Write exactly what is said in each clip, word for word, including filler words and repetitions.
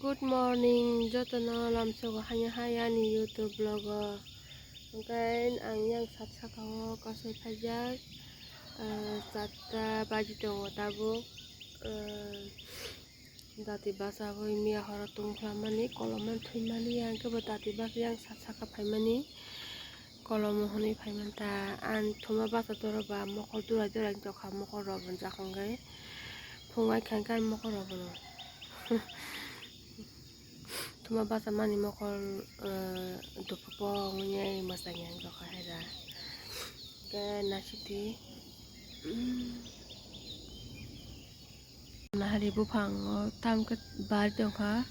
Good morning, jotono lamsogo hanya hai ani YouTube vlog o. Hwnkhe ang yang sat saka o kasai phaijak, ah, chatta baji tongo tabuk. Ah, dati basa bai miya horo tungkha mani, kolom mani thwi mani, yang khe bo dati basa yang sat saka phaimani. Kolomo hwnwi phaimanta, ang thuma basa doro ba mokol durai durai wngtokha, mokol rok bo jakong khe phung ai kha khe mokol rok bono. Thuma basa mani mokol, eh, dopha pong wngya mwsanya wngtokha hai da. Khe naisiti. Nahari buphango tamkhe bari tongkha,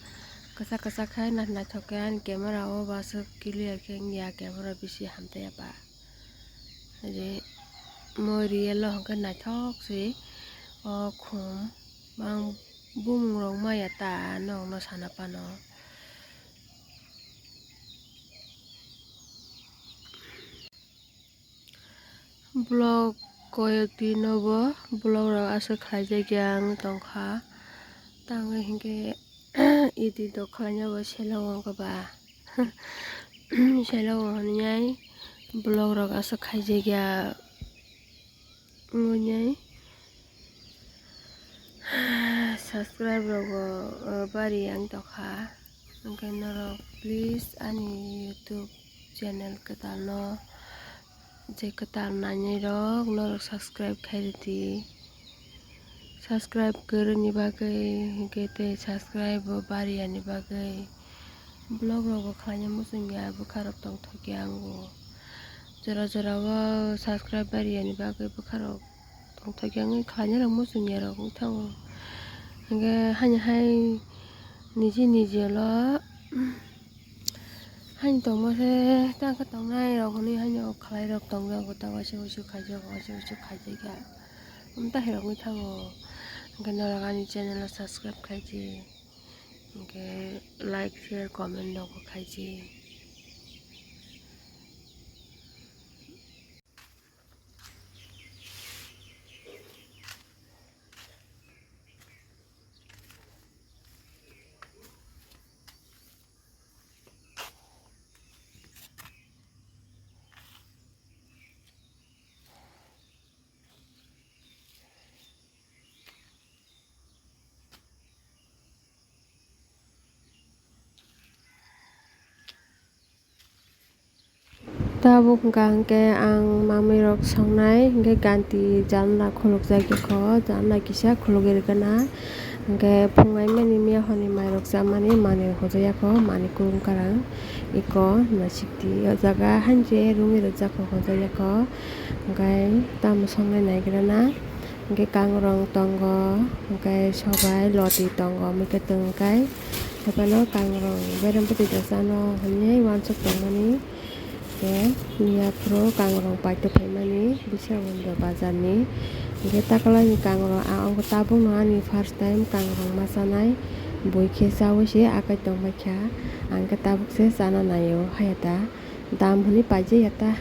kwchak kwchak khe naithok khe ani camera o bo aswk clear khe wngya, camera bisi hamtaiya ba. Moi real o hwnkhe naithok se o khum bang bumung rok maya ta nokno sana phano. Vlog koyok dino bo vlog rok aswk khlaijakya wng tongkha. Tangwi hinkhe edit rok khlaina bo seleng o ba. Seleng o hwnwi vlog rok aswk khaijakya wngwi. Subscribe rok bo, uh, bari yang tokha. Hwnkhe norok please ani YouTube channel kwtal no, je kwtal nainai rok norok subscribe khai ridi. Subscribe kwrwini bagwi hwnkhe tei subscribe bo bari yani bagwi vlog rok bo khlaina muchungya, bwkha rok tongthokya ango. Jora jora o subscribe bari yani bagwi bwkha rok tongthokya wngwi khlainai rok muchungya rok wng thango. Hwnkhe haini hai niji niji ulo haini tongma se tang khe tongnai rok hwnwi haino khlai rok tongjago ta waisa waisa khaijak waisa waisa khaijakya. Amtahai rok wngwi thango. Hwnkhe norok ani channel o subscribe khaidi. Hwnkhe like, share, comment rok bo khaidi. Tabuk hwnkha hwnkhe ang mamwi rok songnai, hwnkhe ganti janla khulukjak ikho, janla kisa khulugwi rwkha na, hwnkhe phungai mani miya hwnwi mai rok chamani manwi hojai yakho, manwi kurung karang ikho naisik di o jaga hainse rungwi rwjak kho hojai yakho, hwnkhe tamo songnai naigra na. Hwnkhe kangrong tongo, hwnkhe sobai loti tongo, mui khe tong kai. Haphano kangrong berem bwtwi da chano hwnwi uansuk tongmani. Hwnkhe miya phuru kangrong paito phaimani Biswabondhu bazarni. Hwnkhe takulani kangrong, a, ongkha tabukno ani first time kangrong ma chanai. Bui khe chaui se akai tongbaikha. Ang khe tabuk se chana naio, haiya ta. Dam hwnwi paijak ya ta.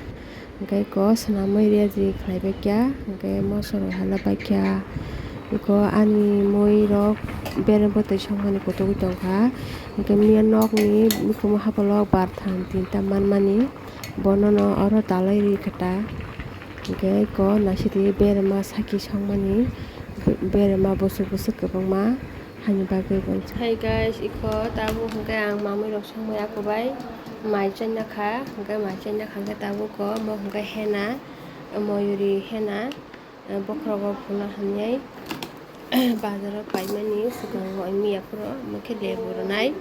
Hwnkhe eko swnamwi ready khlaibaikha, hwnkhe moso rok halabaikha. Eko ani mui rok berem bwtwi songmani kutugwi tongkha. Hwnkhe miya nokni mikhumu hapalo bartham tinta manmani, bonono oro dalai rikha ta. Hwnkhe eko naisidi berema saki songmani, berema bwswk bwswk kwbangma. Hani bagwi bo. Hi guys, iko tabuk hwnkhe ang mamwi rok songmani yakubai mai chaina kha, hwnkhe mai chaina kha hwnkhe tabuk o mo hwnkhe hena, moyuri hena, bokhorogo phulna hamyai bazaro paimani swkango miya phuru omo khe lebu rwnai.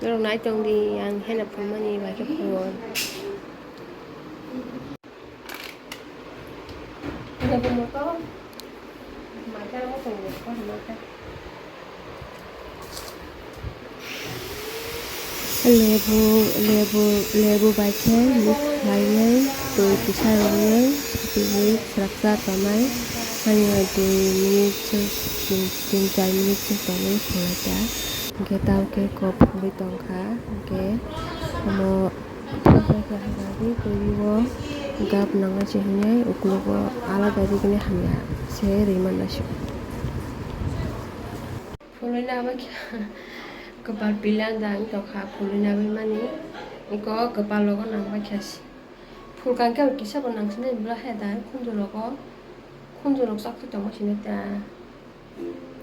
Norok naitongdi ang hena phulmani bai khe phul. Lebu, lebu, lebu bai khe mix khlainai, twi kisa rwnai, twi srapsa tonai, ani dui minute, tin, tin char minute se tonwi phunai ta. Hwnkhe tamo khe kok phungwi tongkha, hwnkhe omo. Phunjak ya hwnwi twi o gap nangma se hwnwi uklogo alada rigini hamya se rwi mannai se. Khului na bai khe kwpal pila da wng tongkha, khului na bai mani. Iko kwpal logo nang bai khe si. Phul kang khe kisa bo nang sinai bwla he da khunju rogo. Khunju rok chak khe tongma sinai ta.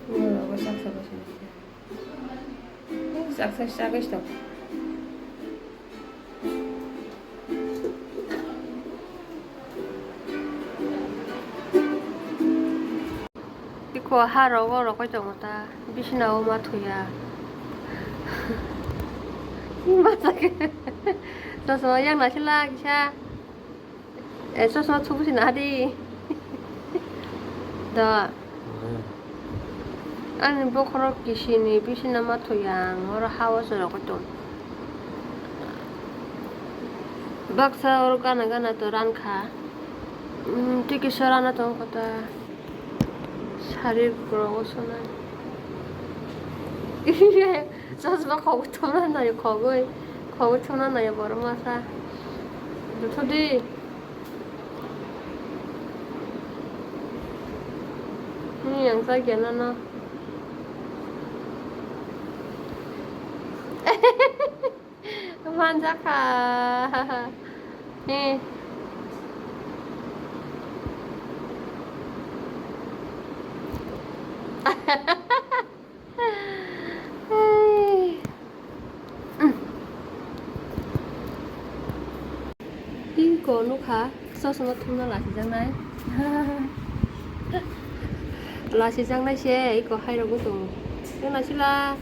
Khunju rogo chak sa bo sinai ta. Chak sa chak khe tong. Iko ha rogo rokoi tongo ta, bisina o ma thuya. Chosma yang naisila kisa. Eh, chosma thubu sina hadi. Da. Ani bokhorok kisini bisina ma thuya ang, oro ha o chwrok tong. Baksa oro gana gana to rankha. Tei kisa rana tongo kota. Sari rok o sonai. Chosma khogwi thumna naio, khogwi. Khogwi thumna naio borok masa. Duthu di. Ni yang sa gena no. Manjakha. He. Iko nukha, chosma thumna lachijaknai. Lachijaknai se, iko hairok wng tongo. Tei naisila.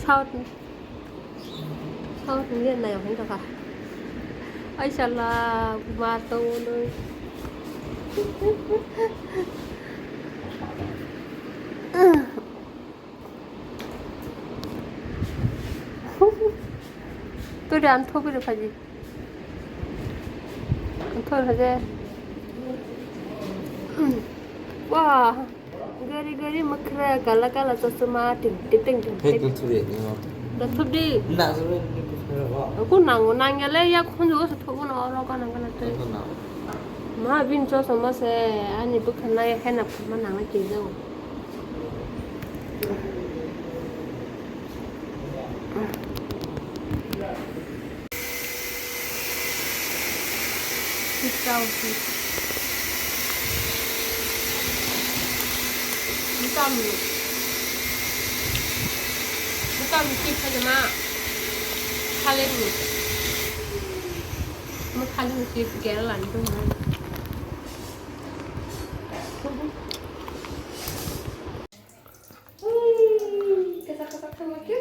South. South Indian nayo hwn tongkha. Ai sala, ma tongo nung. Turi ang thopiri phaji. Ang thopiri phaji. Wah. Gari gari makhra kala kala chosma ting ting ting ting. Hei, ting. Dothup di, ni mo. Dothup di. Na, so, ni ko phara ba. Ko nango, nangya le ya khunju go so thobo no oro ka nang kana te. Ko na. Ma bin chosma se ani bwkha na ya khaina phama nang na ke jao. Chao si. Bukan. Bukan si khaja ma. Khaleng ni. Ma khaleng si kera lan tu ma. Kasa kasa kama kya?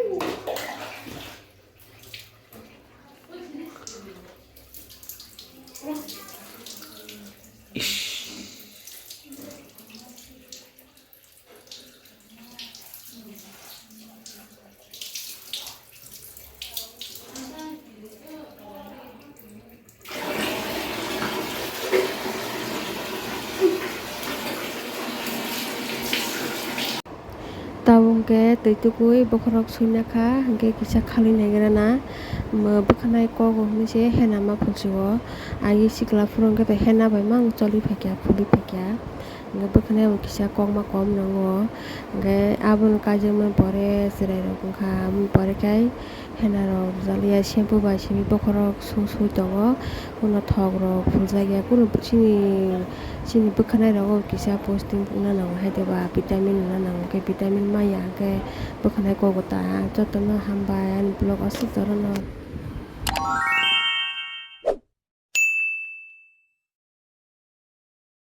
Tabuk hwnkhe twi tukui bokhorok suina kha, hwnkhe kisa khalwi naigra na, bwkhanai kogo hinwi se hena ma phulsi o. Agi sikla phuru hwnkhe bai hena bai ma choli phaikha, phulwi phaikha. Hwnkhe bwkhanai bo kisa kokma kom nango, hwnkhe abono kaijakmani pore chwrairok wngkha, aboni pore khe. Hena rok rijaliya shampoo bai simi bokhorok sui sui tongo. Uno thok rok phuljak ya, kunu chini, chini bwkhanai rogo kisa posting wngna nango, hai diba vitamin wngna nango, khe vitamin maya hwnkhe bwkhanai kogo ta. Jotono hambai ani vlog aswk jorano.